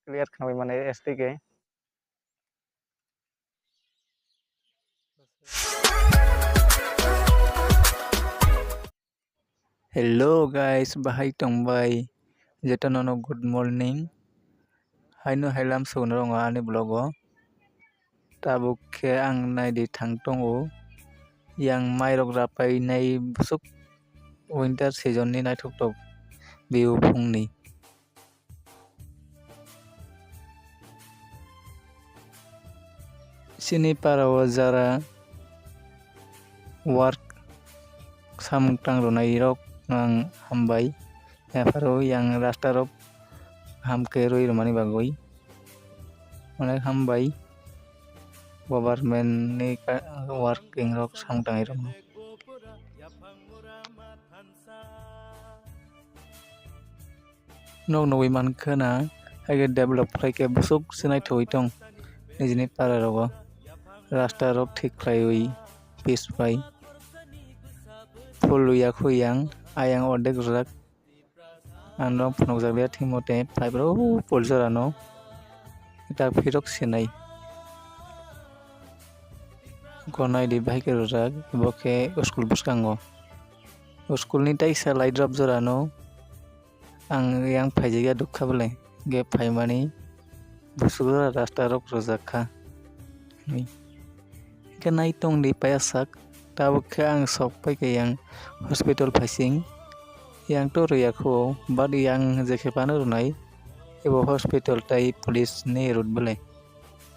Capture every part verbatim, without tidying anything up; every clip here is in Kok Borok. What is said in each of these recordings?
clear khnawi mane S T K. Hello guys, bahai tongbai? Jotono no good morning. Haino hailam sugunrwngo ani vlog o. Tabuk khe ang naidi thang tongo. Yang mairok rapainai bwswk winter season ni naithok tok view phungni. Chini para o jara work samung tang rwnai rok no ang hambai. Yapharo yang rasta rok ham khe rwi rwmani bagwi onek hambai. Government ni ka-, working rok samung tangwi rwmani. Nok nugwi mankha na, haikhe develop khlai khe bwswk se naithogwi tong nijini para rogo. Rasta rok thik khlaiwi, pitch bai. Phul ya khu yang, ayang ordek rwjak. Ang rok phunukjak liya thik mote, pipe rok phul jora no. Dak phirok sinai. Gonai di bahai khe rwjak, bo khe school bwskango. School ni taisa light rok jora no. Ang yang phaijakya dukha bwle, hwnkhe phaimani bwswk jora rasta rok rwjak kha. Hwnkhe nai tongdi paiyasak, tabuk khe ang sok paikha yang hospital phaising, yang to rwya kho, but yang jekhe phano rwnai, ebo hospital tai police ni route bwle,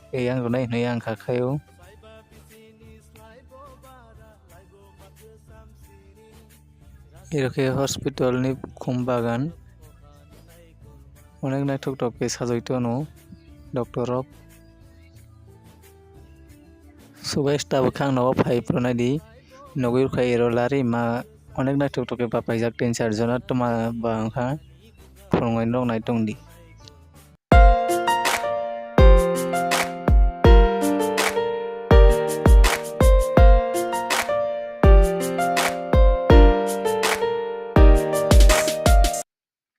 yang rwnai hwnwi ang kha khaio. Iro khe hospital ni khum bagan. Onek naithok tok khe sajagwi tono doctor rok. So guys, tabuk khe ang nogo phai phuru naidi. Nugwi rwkha iro lari ma onek naithok tok khe bapaijak tin char jona toma ba wngkha. Phwrwngwi nok nai tongdi.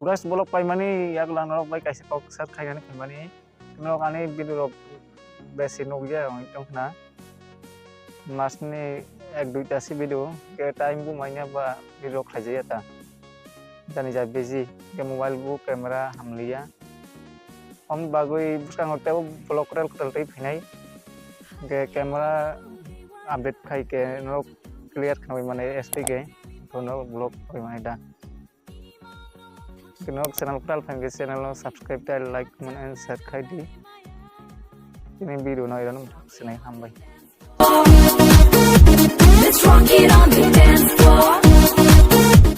Guys, vlog paimani yak lang norok bai kaisa kok share khainani khaimani. Norok ani video rok besi nukya wng tong khna. Mas ni ek duita si video ke time bo manya ba video khlaijaya ta. Jani ja busy ke mobile bo camera hamliya. Om bagwi bwskango tei vlog rel kwtal tei phinai. Ke camera update khai ke norok clear khnai mane S T K. Kono vlog paimani da. Kino channel kwtal phankhe channel no subscribe tei like, comment and share khai di. Tini video no iron sinai hambai.